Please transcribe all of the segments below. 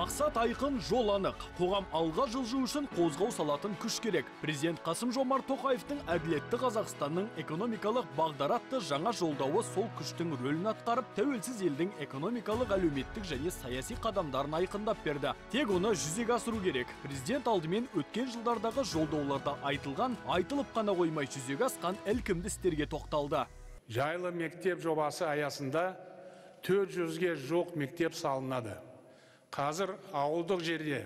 Мақсат айқын, жол анық. Қоғам алға жылжу үшін қозғау салатын күш керек. Президент Қасым-Жомарт Тоқаевтың әділетті Қазақстанның экономикалық бағдары атты жаңа жолдауы сол күштің рөлін атқарып, тәуелсіз елдің экономикалық, әлеуметтік және саяси қадамдарын айқындап берді. Тек оны жүзеге асыру керек. Президент алдымен өткен жылдардағы жолдауларда айтылған, айтылып қана қоймай жүзеге асқан ілкімді істерге тоқталды. Жайлы мектеп жобасы аясында 400-ге жуық мектеп салынады. Қазір ауылдық жерде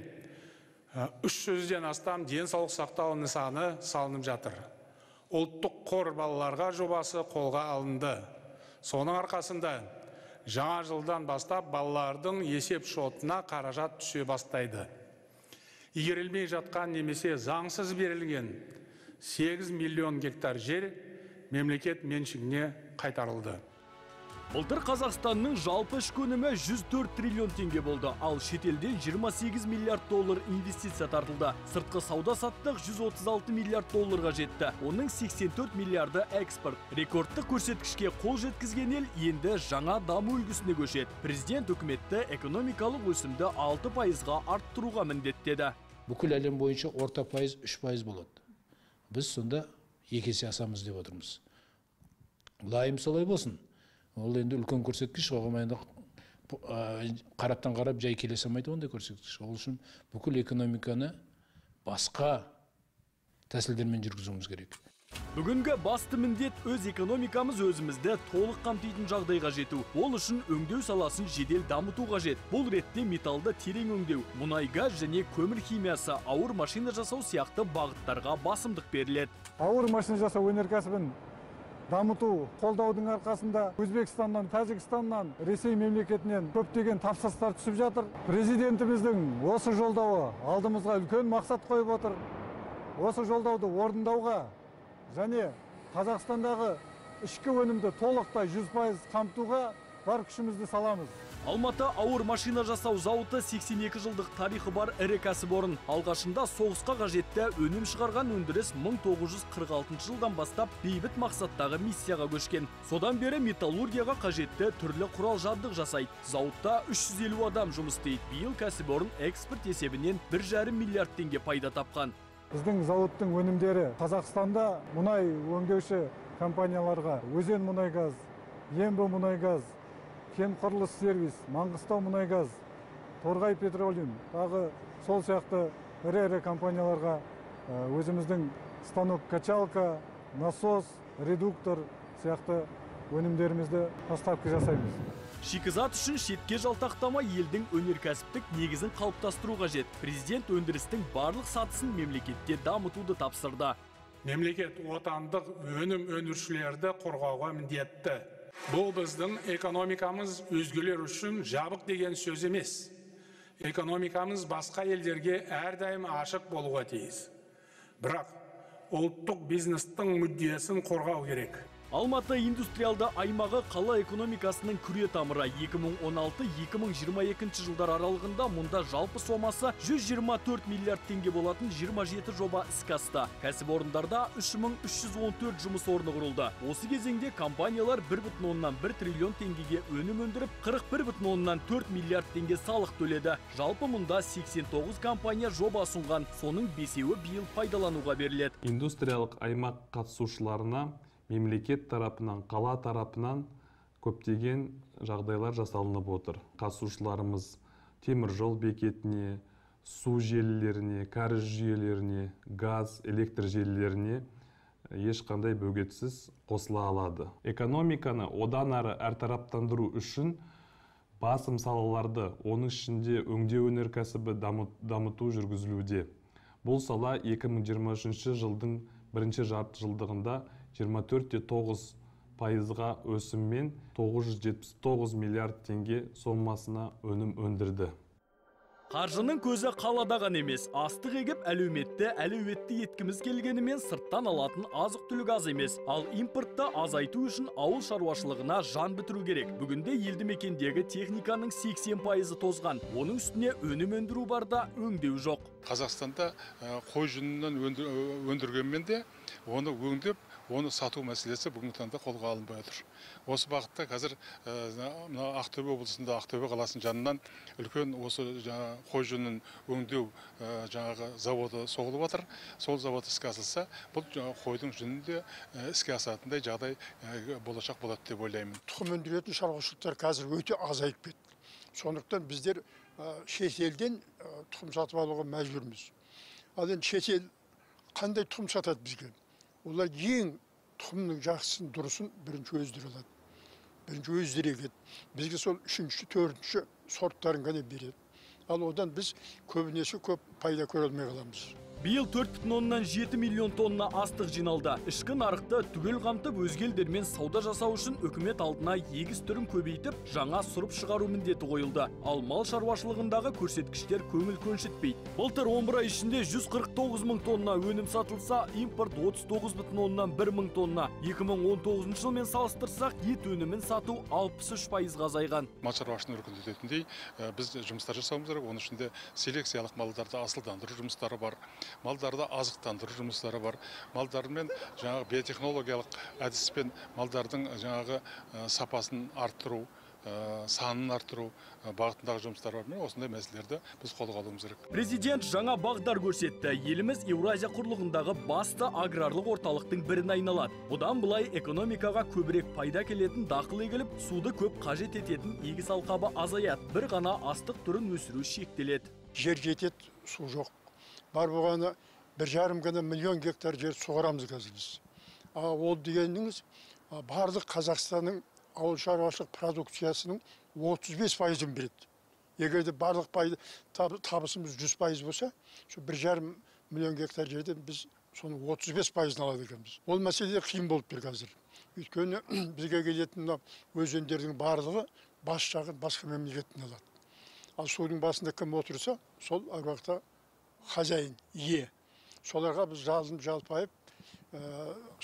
300-ден астам денсаулық сақтау нысаны салынып жатыр. Ұлттық қор балаларға жобасы қолға алынды. Соның арқасында жаңа жылдан бастап балалардың есеп шотына қаражат түсе бастайды. Игерілмей жатқан немесе заңсыз берілген 8 миллион гектар жер мемлекет меншігіне қайтарылды. Былтыр Қазақстанның жалпы ішкі өнімі 104 триллион теңге болды, ал шетелден 28 миллиард доллар инвестиция тартылды. Сыртқы сауда саттық 136 миллиард долларға жетті. Оның 84 миллиарды экспорт. Рекордтық көрсеткішке қол жеткізген ел енді жаңа даму үлгісіне көшеді. Президент үкіметті экономикалық өсімді 6%-ға арттыруға міндеттеді. Бүкіл әлем бойынша орта пайыз 3% болады. Біз сонда 2 есе асамыз деп отырмыз. Лайым солай болсын. Ол енді үлкен көрсеткіш, оған енді қараптан қарап жай келе салмайды ондай көрсеткіш. Ол үшін бүкіл экономиканы басқа тәсілдермен жүргізуіміз керек. Бүгінгі басты міндет өз экономикамыз өзімізді толық қамтитын жағдайға жету. Ол үшін өңдеу саласын жедел дамыту қажет. Бұл ретте металды терең өңдеу, мұнай, газ және көмір химиясы, ауыр машина жасау сияқты бағыттарға басымдық беріледі. Ауыр машина жасау өнеркәсібін дамыту, қолдаудың арқасында Өзбекстаннан, Тәжікстаннан, Ресей мемлекетінен көптеген тапсырыстар түсіп жатыр. Президентіміздің осы жолдауы алдымызға үлкен мақсат қойып отыр. Осы жолдауды орындауға және Қазақстандағы ішкі өнімді толықтай 100% қамтуға бар күшімізді саламыз. Алматы ауыр машина жасау зауыты 82 жылдық тарихы бар ірі кәсіпорын. Алғашында соғысқа қажетті өнім шығарған өндіріс 1946 жылдан бастап бейбіт мақсаттағы миссияға көшкен. Содан бері металлургияға қажетті түрлі құрал жабдық жасайды. Зауытта 350 адам жұмыс істейді. Биыл кәсіпорын экспорт есебінен 1,5 миллиард теңге пайда тапқан. Біздің зауыттың өнімдері Қазақстанда мұнай өңдеуші компанияларға Өзен мұнайгаз, Ембі мұнайгаз, Кен құрылыс сервис, Маңғыстау мұнайгаз, Торғай петролиум, тағы сол сияқты ірі-ірі компанияларға өзіміздің станок качалка, насос, редуктор сияқты өнімдерімізді поставка жасаймыз. Шикізат үшін шетке жалтақтамай елдің өнеркәсіптік негізін қалыптастыру қажет. Президент өндірістің барлық сатысын мемлекетте дамытуды тапсырды. Мемлекет отандық өнім өндірушілерді қорғауға міндетті. Бұл біздің экономикамыз өзгелер үшін жабық деген сөз емес. Экономикамыз басқа елдерге әрдайым ашық болуға тиіс. Бірақ ұлттық бизнестің мүддесін қорғау керек. Алматы индустриалды аймағы қала экономикасының күре тамыры. 2016-2022 жылдар аралығында мұнда жалпы сомасы 124 миллиард теңге болатын 27 жоба іске асты. Кәсіпорындарда 3314 жұмыс орны құрылды. Осы кезеңде компаниялар 1,1 триллион теңгеге өнім өндіріп, 41,4 миллиард теңге салық төледі. Жалпы мұнда 89 компания жоба ұсынған, соның 5-еуі биыл пайдалануға беріледі. Индустриялық аймақ қатысушыларына мемлекет тарапынан, қала тарапынан көптеген жағдайлар жасалынып отыр. Қатысушыларымыз темір жол бекетіне, су желілеріне, кәріз жүйелеріне, газ, электр желілеріне ешқандай бөгетсіз қосыла алады. Экономиканы одан ары әртараптандыру үшін басым салаларды, оның ішінде өңдеу өнеркәсібі дамыту жүргізілуде. Бұл сала 2023 жылдың бірінші жарты жылдығында 24,9%-ға өсіммен 979 миллиард теңге сомасына өнім өндірді. Қаржының көзі қалада ғана емес, астық егіп әлеуметті әлеуетті еткіміз келгенімен сырттан алатын азық-түлік аз емес. Ал импортты азайту үшін ауыл шаруашылығына жан бітіру керек. Бүгінде елді мекендегі техниканың 80% тозған. Оның үстіне өнім өндіру бар да өңдеу жоқ. Қазақстанда қой жүнінен өндіргенмен де оны өңдеп, Оны сату мәселесі бүгінгі таңда қолға алынбай отыр. Осы бағытта қазір мына Ақтөбе облысында, Ақтөбе қаласының жанынан үлкен осы қой жүнін өңдеу жаңағы заводы соғылып жатыр. Сол завод іске асырылса, бұл қойдың жүнін де іске асатындай жағдай болашақ болады деп ойлаймын. Тұқым өндіретін шаруашылықтар қазір өте азайып кетті. Сондықтан біздер шетелден тұқым сатып алуға мәжбүрміз. Ал енді шетел қандай тұқым сатады бізге? Олар ең тұқымның жақсысын, дұрысын бірінші өздері алады. Бірінші өздері егеді. Бізге сол 3-ші, 4-ші сорттарын ғана береді. Ал одан біз көбінесе көп пайда көре алмай қаламыз. Биыл 4,7 миллион тонна астық жиналды. Ішкі нарықты түгел қамтып, өзге елдермен сауда жасау үшін үкімет алдына егіс түрін көбейтіп, жаңа сұрып шығару міндеті қойылды. Ал мал шаруашылығындағы көрсеткіштер көңіл көншітпейді. Былтыр 11 ай ішінде 149 мың тонна өнім сатылса, импорт 39,1 мың тонна. 2019 жылмен салыстырсақ, ет өнімін сату 63%-ға азайған. Мал шаруашылығын өркендететіндей біз жұмыстар жасауымыз керек. Оның ішінде селекциялық малдарды асылдандыру жұмыстары бар. Малдарды азықтандыру жұмыстары бар. Малдармен жаңағы биотехнологиялық әдіспен малдардың жаңағы сапасын арттыру, санын арттыру бағытындағы жұмыстар бар. Міне осындай мәселелерді біз қолға алуымыз керек. Президент жаңа бағдар көрсетті. Еліміз Еуразия құрлығындағы басты аграрлық орталықтың біріне айналады. Бұдан былай экономикаға көбірек пайда келетін дақыл егіліп, суды көп қажет ететін егіс алқабы азаяды. Бір ғана астық түрін өсіру шектеледі. Жер жетеді, су жоқ. Бар болғаны 1,5 миллион гектар жер суғарамыз қазір біз. Ол дегеніңіз барлық Қазақстанның ауыл шаруашылық продукциясының 35%-ын береді. Егер де барлық табысымыз 100% болса, сол 1,5 миллион гектар жерден біз соның 35%-ын алады екенбіз. Ол мәселе қиын болып тұр қазір. Өйткені бізге келетін өзендердің барлығы бас жағын басқа мемлекеттен алады. Ал судың басында кім отырса, сол әруақта хозяин, ие. Соларға біз жалынып жалпайып,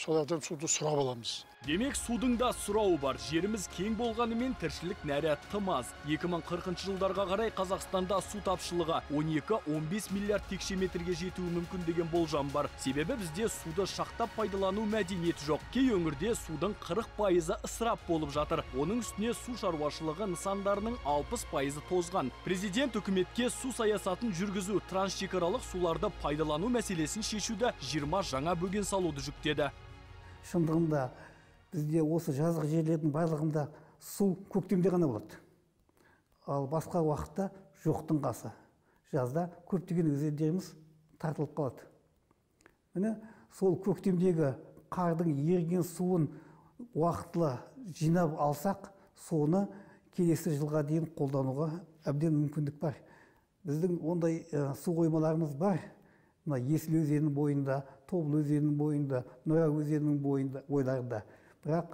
солардан суды сұрап аламыз. Демек, судың да сұрауы бар. Жеріміз кең болғанымен тіршілік нәрі тым аз. 2040 жылдарға қарай Қазақстанда су тапшылығы 12-15 миллиард текше метрге жетуі мүмкін деген болжам бар. Себебі бізде суды шақтап пайдалану мәдениеті жоқ. Кей өңірде судың 40%-ы ысырап болып жатыр. Оның үстіне су шаруашылығы нысандарының 60%-ы тозған. Президент үкіметке су саясатын жүргізу, трансшекаралық суларды пайдалану мәселесін шешуді 20 жаңа бөген салуды жүктеді. Шындығында бізде осы жазық жерлердің барлығында су көктемде ғана болады. Ал басқа уақытта жоқтың қасы. Жазда көптеген өзендеріміз тартылып қалады. Міне сол көктемдегі қардың еріген суын уақытылы жинап алсақ, соны келесі жылға дейін қолдануға әбден мүмкіндік бар. Біздің ондай су қоймаларымыз бар. Мына Есіл өзенінің бойында, Тобыл өзенінің бойында, Нұра өзенінің бойларында. Бірақ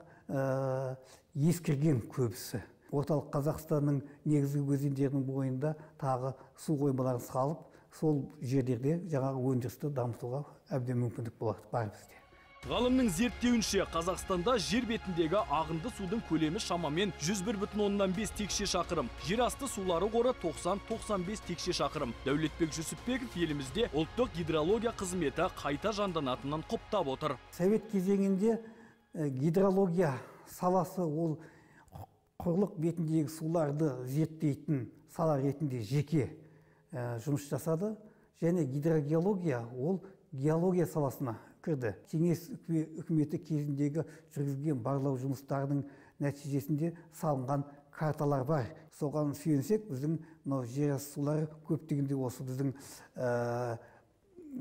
ескірген көбісі. Орталық Қазақстанның негізгі өзендерінің бойында тағы су қоймаларын салып, сол жерлерде жаңағы өндірісті дамытуға әбден мүмкіндік болады бар бізде. Ғалымның зерттеуінше, Қазақстанда жер бетіндегі ағынды судың көлемі шамамен 101,5 текше шақырым. Жер асты сулары қоры 90-95 текше шақырым. Дәулетбек Жүсіпбеков елімізде ұлттық гидрология қызметі қайта жанданатынын құптап отыр. Совет кезеңінде гидрология саласы ол құрлық бетіндегі суларды зерттейтін сала ретінде жеке жұмыс жасады. Және гидрогеология ол геология саласына кірді. Кеңес үкіметі кезіндегі жүргізген барлау жұмыстарының нәтижесінде салынған карталар бар. Соған сүйенсек, біздің мынау жер асты сулары көптегенде осы біздің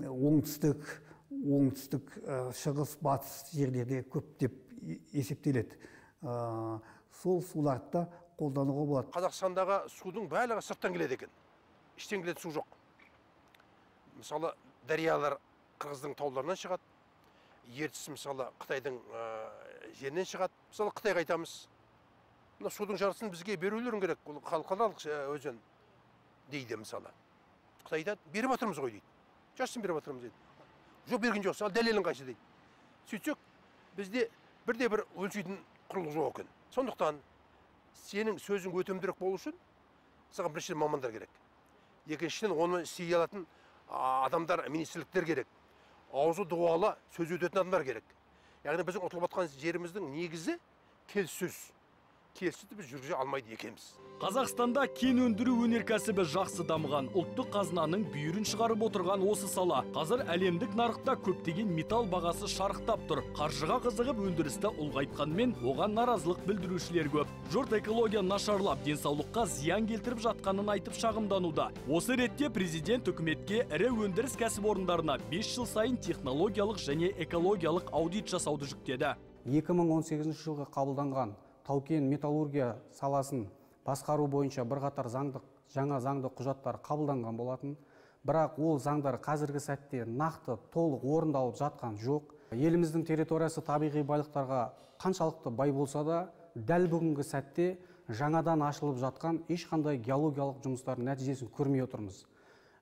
оңтүстік, шығыс, батыс жерлерде көптеп есептеледі. Сол суларды да қолдануға болады. Қазақстандағы судың барлығы сырттан келеді екен. Іштен келетін су жоқ. Мысалы, дариялар Қырғыздың тауларынан шығады. Ертіс, мысалы, Қытайдың жерінен шығады. Мысалы, Қытайға айтамыз. Мына судың жартысын бізге берулерің керек. Ол халықаралық өзен дейді, мысалы. Қытай айтады, беріп жатырмыз ғой дейді. Жартысын беріп жатырмыз дейді. Жоқ, берген жоқсың, ал дәлелің қайсы дейді. Сөйтсек, бізде бірде-бір өлшейтін құрылғы жоқ екен. Сондықтан сенің сөзің өтімдірек болу үшін саған біріншіден мамандар керек. Екіншіден, оны істей алатын адамдар, министрліктер керек. Аузы дуалы сөз өтетін адамдар керек. Яғни біздің ұтылып жатқан жеріміздің негізі келіссөз. Келіссөзді біз жүргізе алмайды екенбіз. Қазақстанда кен өндіру өнеркәсібі жақсы дамыған, ұлттық қазынаның бүйірін шығарып отырған осы сала. Қазір әлемдік нарықта көптеген металл бағасы шарықтап тұр. Қаржыға қызығып өндірісті ұлғайтқанмен, оған наразылық білдірушілер көп. Жұрт экология нашарлап, денсаулыққа зиян келтіріп жатқанын айтып шағымдануда. Осы ретте президент үкіметке ірі өндіріс кәсіпорындарына 5 жыл сайын технологиялық және экологиялық аудит жасауды жүктеді. 2018 жылғы қабылданған тау-кен металлургия саласын басқару бойынша бірқатар жаңа заңды құжаттар қабылданған болатын. Бірақ ол заңдар қазіргі сәтте нақты толық орындалып жатқан жоқ. Еліміздің территориясы табиғи байлықтарға қаншалықты бай болса да, дәл бүгінгі сәтте жаңадан ашылып жатқан ешқандай геологиялық жұмыстардың нәтижесін көрмей отырмыз.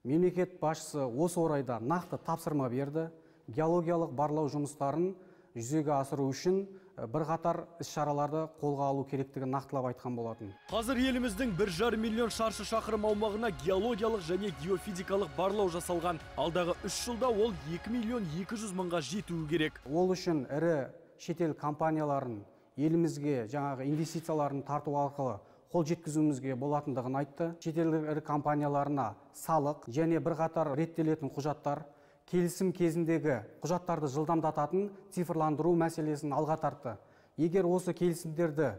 Мемлекет басшысы осы орайда нақты тапсырма берді. Геологиялық барлау жұмыстарын жүзеге асыру үшін бірқатар іс-шараларды қолға алу керектігін нақтылап айтқан болатын. Қазір еліміздің 1,5 миллион шаршы шақырым аумағына геологиялық және геофизикалық барлау жасалған. Алдағы 3 жылда ол 2 миллион 200 мыңға жетуі керек. Ол үшін ірі шетел компанияларын елімізге жаңағы инвестицияларын тарту арқылы қол жеткізуімізге болатындығын айтты. Шетелдік ірі компанияларына салық және бірқатар реттелетін құжаттар, келісім кезіндегі құжаттарды жылдамдататын цифрландыру мәселесін алға тартты. Егер осы келісімдерді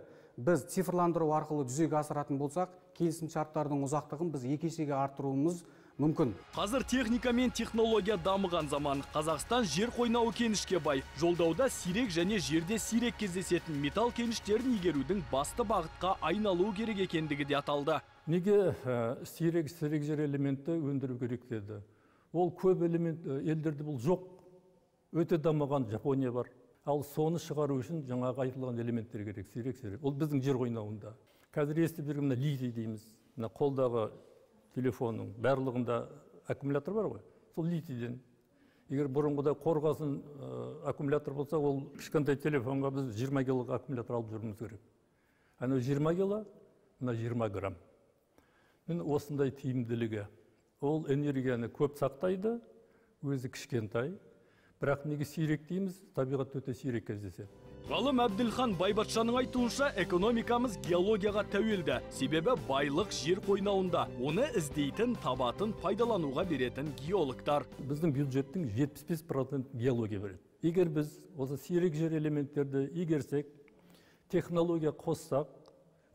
біз цифрландыру арқылы жүзеге асыратын болсақ, келісім шарттардың ұзақтығын біз 2 есеге арттыруымыз мүмкін. Қазір техника мен технология дамыған заман. Қазақстан жер қойнауы кенішке бай. Жолдауда сирек және жерде сирек кездесетін металл кеніштерін игерудің басты бағытқа айналуы керек екендігі де аталды. Неге сирек жер элементті өндіру керек деді? Ол көп элемент елдерде бұл жоқ. Өте дамыған Жапония бар. Ал соны шығару үшін жаңағы айтылған элементтер керек, сирек-сирек. Ол біздің жер қойнауында. Қазір естіп жүрген мына литий дейміз. Мына қолдағы телефонның барлығында аккумулятор бар ғой. Сол литийден. Егер бұрынғыдай қорғасын аккумулятор болса, ол кішкентай телефонға біз 20 килолық аккумулятор алып жүруіміз керек. Анау 20 кило, мына 20 грамм. Міне осындай тиімділігі. Ол энергияны көп сақтайды, өзі кішкентай, бірақ неге сирек дейміз, табиғат өте сирек кездеседі. Ғалым Әбділхан Байбатшаның айтуынша, экономикамыз геологияға тәуелді. Себебі байлық жер қойнауында. Оны іздейтін, табатын, пайдалануға беретін геологтар. Біздің бюджеттің 75% геология береді. Егер біз осы сирек жер элементтерді игерсек, технология қоссақ,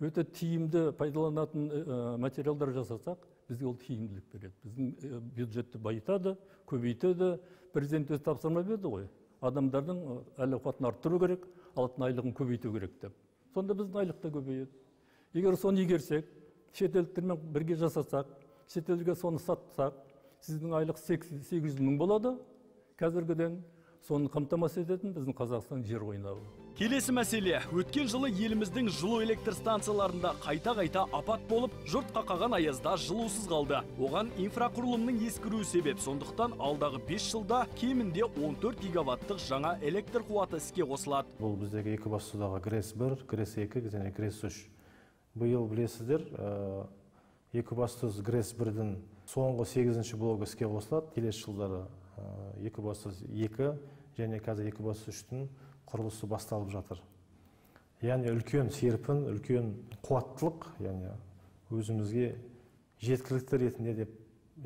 өте тиімді пайдаланатын материалдар жасасақ, бізге ол тиімділік береді. Біздің бюджетті байытады, көбейтеді. Президент өз тапсырма берді ғой. Адамдардың әл-ауқатын арттыру керек, алатын айлығын көбейту керек деп. Сонда біздің айлық та көбейеді. Егер соны игерсек, шетелдіктермен бірге жасасақ, шетелге соны сатсақ, сіздің айлық 800 мың болады қазіргіден. Соны қамтамасыз ететін біздің Қазақстан жер қойнауы. Келесі мәселе, өткен жылы еліміздің жылу электр станцияларында қайта-қайта апат болып, жұрт қақаған аязда жылусыз қалды. Оған инфрақұрылымның ескіруі себеп, сондықтан алдағы 5 жылда кемінде 14 гигаваттық жаңа электр қуаты іске қосылады. Бұл біздегі Екібастұздағы ГРЭС 1, ГРЭС 2 және ГРЭС 3. Биыл білесіздер, Екібастұз ГРЭС 1-дің соңғы 8-ші блогы іске қосылады. Келесі жылдары Екібастұз 2 және қазір Екібастұз 3-тің құрылысы басталып жатыр. Яғни үлкен серпін, үлкен қуаттылық, яғни өзімізге жеткілікті ретінде деп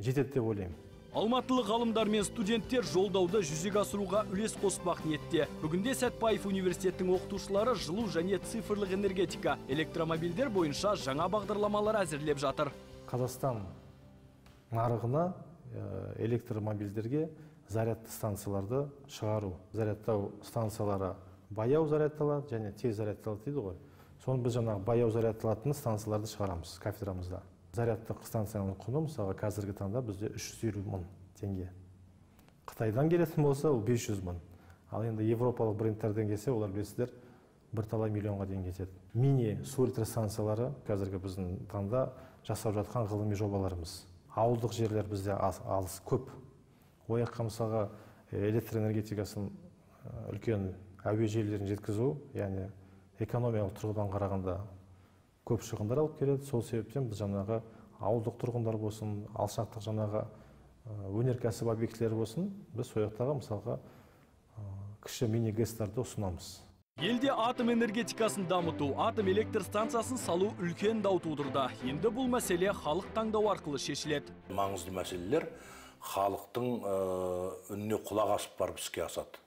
жетеді деп ойлаймын. Алматылық ғалымдар мен студенттер жолдауды жүзеге асыруға үлес қоспақ ниетте. Бүгінде Сәтбаев университетінің оқытушылары жылу және цифрлық энергетика, электромобильдер бойынша жаңа бағдарламалар әзірлеп жатыр. Қазақстан нарығына электромобильдерге зарядты станцияларды шығару. Зарядтау станциялары баяу зарядталады және тез зарядталады дейді ғой. Соны біз жаңағы баяу зарядталатын станцияларды шығарамыз кафедрамызда. Зарядтық станцияның құны мысалға қазіргі таңда бізде 350 мың теңге. Қытайдан келетін болса ол 500 мың. Ал енді европалық брендтерден келсе, олар білесіздер, бірталай миллионға дейін кетеді. Мини су электростанциялары қазіргі біздің таңда жасап жатқан ғылыми жобаларымыз. Ауылдық жерлер бізде алыс көп. Ол жаққа мысалға электр энергетикасын үлкен әуе желілерін жеткізу, яғни экономикалық тұрғыдан қарағанда көп шығындар алып келеді. Сол себептен біз жаңағы ауылдық тұрғындар болсын, алшақтық жаңағы өнеркәсіп объектілері болсын, біз сол жақтағы мысалға кіші мини ГЭСтарды ұсынамыз. Елде атом энергетикасын дамыту, атом электр станциясын салу үлкен дау тудырды. Енді бұл мәселе халық таңдау арқылы шешіледі. Маңызды мәселелер халықтың үніне құлақ асып барып іске асады.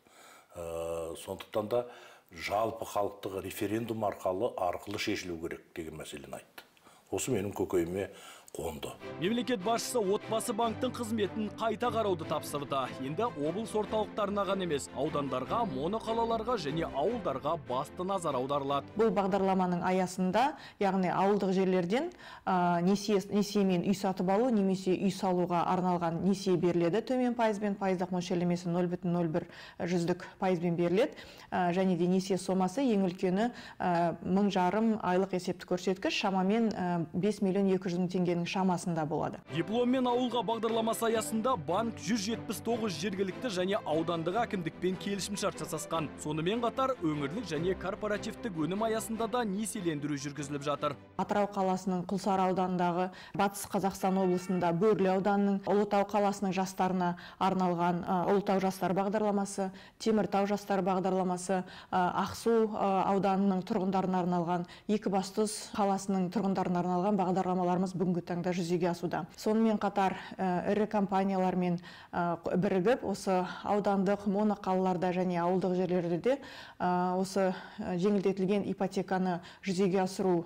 Сондықтан да жалпы халықтық референдум арқылы шешілу керек деген мәселені айтты. Осы менің көкейіме қонды. Мемлекет басшысы Отбасы банктың қызметін қайта қарауды тапсырды. Енді облыс орталықтарына ғана емес, аудандарға, моноқалаларға және ауылдарға басты назар аударылады. Бұл бағдарламаның аясында, яғни ауылдық жерлерден несиемен үй сатып алу немесе үй салуға арналған несие беріледі. Төмен пайызбен, пайыздық мөлшерлемесі 0,01 пайызбен беріледі. Және де несие сомасы ең үлкені 1,5 айлық есептік көрсеткіш, шамамен 5 200 000 теңгенің шамасында болады. Дипломмен ауылға бағдарламасы аясында банк 179 жергілікті және аудандық әкімдікпен келісімшарт жасасқан. Сонымен қатар өңірлік және корпоративтік өнім аясында да несиелендіру жүргізіліп жатыр. Атырау қаласының Құлсары ауданындағы, Батыс Қазақстан облысында Бөрлі ауданының, Ұлытау қаласының жастарына арналған Ұлытау жастар бағдарламасы, Теміртау жастар бағдарламасы, Ақсу ауданының тұрғындарына арналған, Екібастұз қаласының тұрғындарына арналған бағдарламаларымыз бүгінгі таңда жүзеге асуда. Сонымен қатар ірі компаниялармен бірігіп, осы аудандық моноқалаларда және ауылдық жерлерде осы жеңілдетілген ипотеканы жүзеге асыру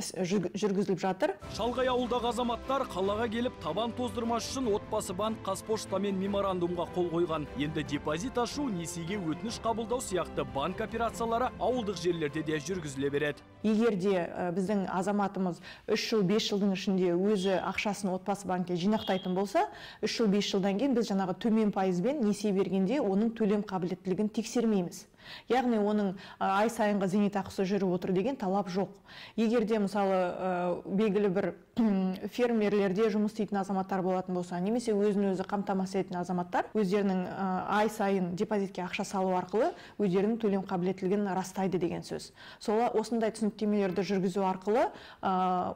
жүргізіліп жатыр. Шалғай ауылдағы азаматтар қалаға келіп табан тоздырмас үшін Отбасы банк Қазпоштамен меморандумға қол қойған. Енді депозит ашу, несиеге өтініш қабылдау сияқты банк операциялары ауылдық жерлерде де жүргізіле береді. Егер де біздің азаматымыз 3 жыл, 5 жылдың ішінде өзі ақшасын Отбасы банкке жинақтайтын болса, 3 жыл, 5 жылдан кейін біз жаңағы төмен пайызбен несие бергенде оның төлем қабілеттілігін тексермейміз. Яғни оның ай сайынғы зейнетақысы жүріп отыр деген талап жоқ. Егер де мысалы белгілі бір фермерлерде жұмыс істейтін азаматтар болатын болса, немесе өзін өзі қамтамасыз ететін азаматтар өздерінің ай сайын депозитке ақша салу арқылы өздерінің төлем қабілеттілігін растайды деген сөз. Сол осындай түсініктемелерді жүргізу арқылы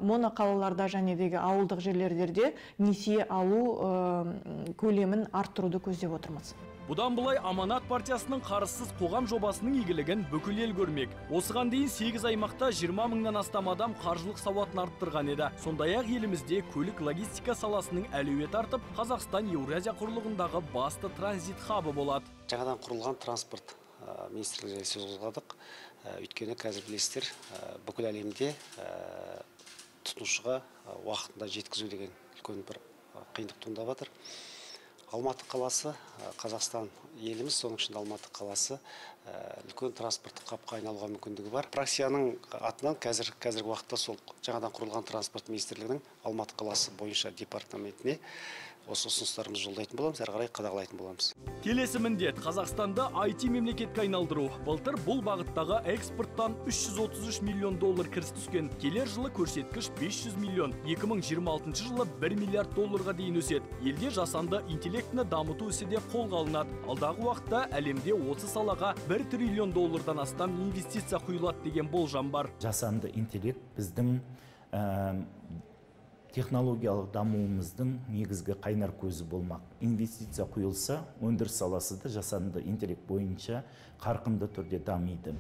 моноқалаларда және дегі ауылдық жерлерде несие алу көлемін арттыруды көздеп отырмыз. Бұдан былай Аманат партиясының қарызсыз қоғам жобасының игілігін бүкіл ел көрмек. Осыған дейін 8 аймақта 20 мыңнан астам адам қаржылық сауатын арттырған еді. Сондай-ақ елімізде көлік логистика саласының әлеуеті артып, Қазақстан Еуразия құрлығындағы басты транзит хабы болады. Жаңадан құрылған транспорт министрлігі жайлы сөз қозғадық. Өйткені қазір білесіздер, бүкіл әлемде тұтынушыға уақытында жеткізу деген үлкен бір қиындық туындап жатыр. Алматы қаласы, Қазақстан еліміз, соның ішінде Алматы қаласы үлкен транспорттық хабқа айналуға мүмкіндігі бар. Фракцияның атынан қазіргі уақытта сол жаңадан құрылған транспорт министрлігінің Алматы қаласы бойынша департаментіне осы ұсыныстарымызды жолдайтын боламыз, әрі қарай қадағалайтын боламыз. Келесі міндет Қазақстанды IT мемлекетке айналдыру. Былтыр бұл бағыттағы экспорттан 333 миллион доллар кіріс түскен. Келер жылы көрсеткіш 500 миллион, 2026 жылы 1 миллиард долларға дейін өседі. Елде жасанды интеллектіні дамыту ісі де қолға алынады. Алдағы уақытта әлемде осы салаға 1 триллион доллардан астам инвестиция құйылады деген болжам бар. Жасанды интеллект біздің технологиялық дамуымыздың негізгі қайнар көзі болмақ. Инвестиция құйылса, өндіріс саласы да жасанды интеллект бойынша қарқынды түрде дамиды.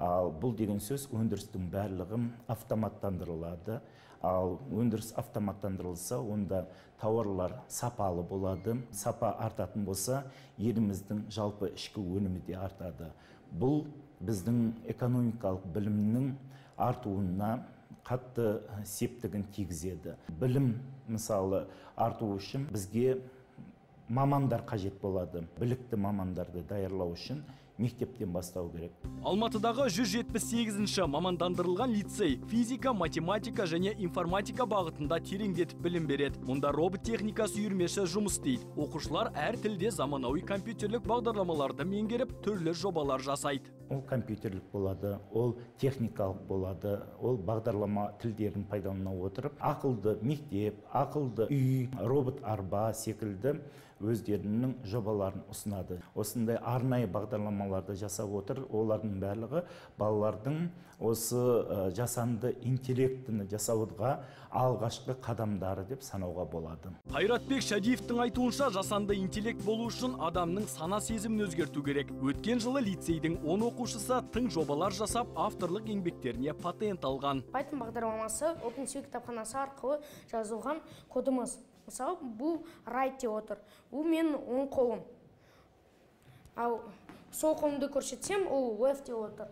Ал бұл деген сөз өндірістің барлығы автоматтандырылады. Ал өндіріс автоматтандырылса, онда тауарлар сапалы болады. Сапа артатын болса, еліміздің жалпы ішкі өнімі де артады. Бұл біздің экономикалық білімнің артуына қатты септігін тигізеді. Білім, мысалы, арту үшін бізге мамандар қажет болады. Білікті мамандарды даярлау үшін мектептен бастау керек. Алматыдағы 178-ші мамандандырылған лицей физика, математика және информатика бағытында тереңдетіп білім береді. Мұнда робот техникасы үйірмесі жұмыс істейді. Оқушылар әр тілде заманауи компьютерлік бағдарламаларды меңгеріп, түрлі жобалар жасайды. Ол компьютерлік болады, ол техникалық болады, ол бағдарлама тілдерін пайдалана отырып, ақылды мектеп, ақылды үй, робот арба секілді өздерінің жобаларын ұсынады. Осындай арнайы бағдарламаларды жасап отыр. Олардың барлығы балалардың осы жасанды интеллектіні жасауға алғашқы қадамдары деп санауға болады. Қайратбек Шадиевтің айтуынша, жасанды интеллект болу үшін адамның сана сезімін өзгерту керек. Өткен жылы лицейдің 10 оқушысы тың жобалар жасап, авторлық еңбектеріне патент алған. Python бағдарламасы OpenCV кітапханасы арқылы жазылған кодымыз. Мысалы, бұл right деп отыр. Бұл менің оң қолым. Ал сол қолымды көрсетсем, ол left деп отыр.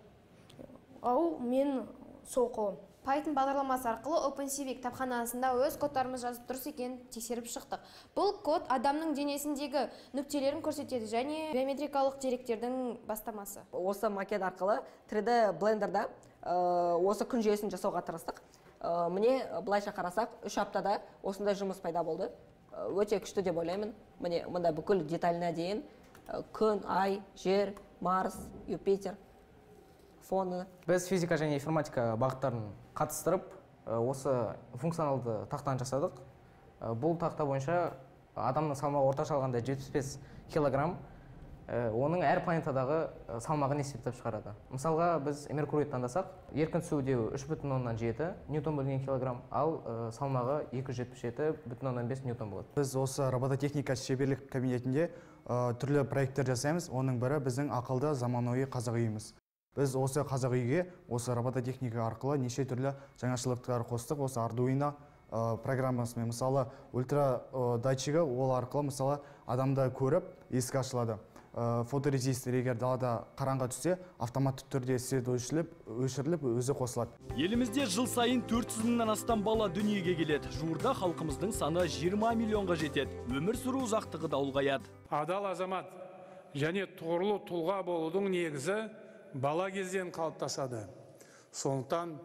Ал менің сол қолым. Python бағдарламасы арқылы OpenCV кітапханасында өз кодтарымыз жазып дұрыс екенін тексеріп шықтық. Бұл код адамның денесіндегі нүктелерін көрсетеді және биометрикалық деректердің бастамасы. Осы макет арқылы 3D Blender'да осы күн жүйесін жасауға тырыстық. Міне, былайша қарасақ, 3 аптада осындай жұмыс пайда болды. Өте күшті деп ойлаймын. Міне, мында бүкіл деталіне дейін күн, ай, жер, Марс, Юпитер фоны. Біз физика және информатика бағыттарын қатыстырып, осы функционалды тақтаны жасадық. Бұл тақта бойынша адамның салмағы орташа алғанда 75 килограмм, оның әр планетадағы салмағын есептеп шығарады. Мысалға, біз Меркурийді таңдасақ, еркін түсу үдеуі 3,7 ньютон бөлінген килограмм, ал салмағы 277,5 ньютон болады. Біз осы робототехника шеберлік кабинетінде түрлі проекттер жасаймыз. Оның бірі біздің ақылды заманауи қазақ үйіміз. Біз осы қазақ үйге осы робототехника арқылы неше түрлі жаңашылдықтар қостық. Осы Arduino программасымен, мысалы, ультра датчигі, ол арқылы, мысалы, адамды көріп есік ашылады. Фоторезистор, егер далада қараңғы түссе, автоматты түрде свет өшіріліп, өзі қосылады. Елімізде жыл сайын 400 мыңнан астам бала дүниеге келеді. Жуырда халқымыздың саны 20 миллионға жетеді. Өмір сүру ұзақтығы да ұлғаяды. Адал азамат және тұғырлы тұлға болудың негізі бала кезден қалыптасады. Сондықтан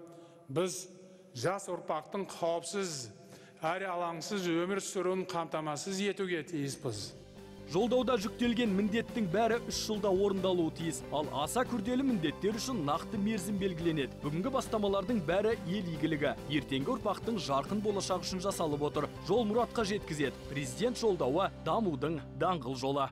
біз жас ұрпақтың қауіпсіз әрі алаңсыз өмір сүруін қамтамасыз етуге тиіспіз. Жолдауда жүктелген міндеттің бәрі 3 жылда орындалуы тиіс. Ал аса күрделі міндеттер үшін нақты мерзім белгіленеді. Бүгінгі бастамалардың бәрі ел игілігі. Ертеңгі ұрпақтың жарқын болашағы үшін жасалып отыр. Жол мұратқа жеткізеді. Президент жолдауы дамудың даңғыл жолы.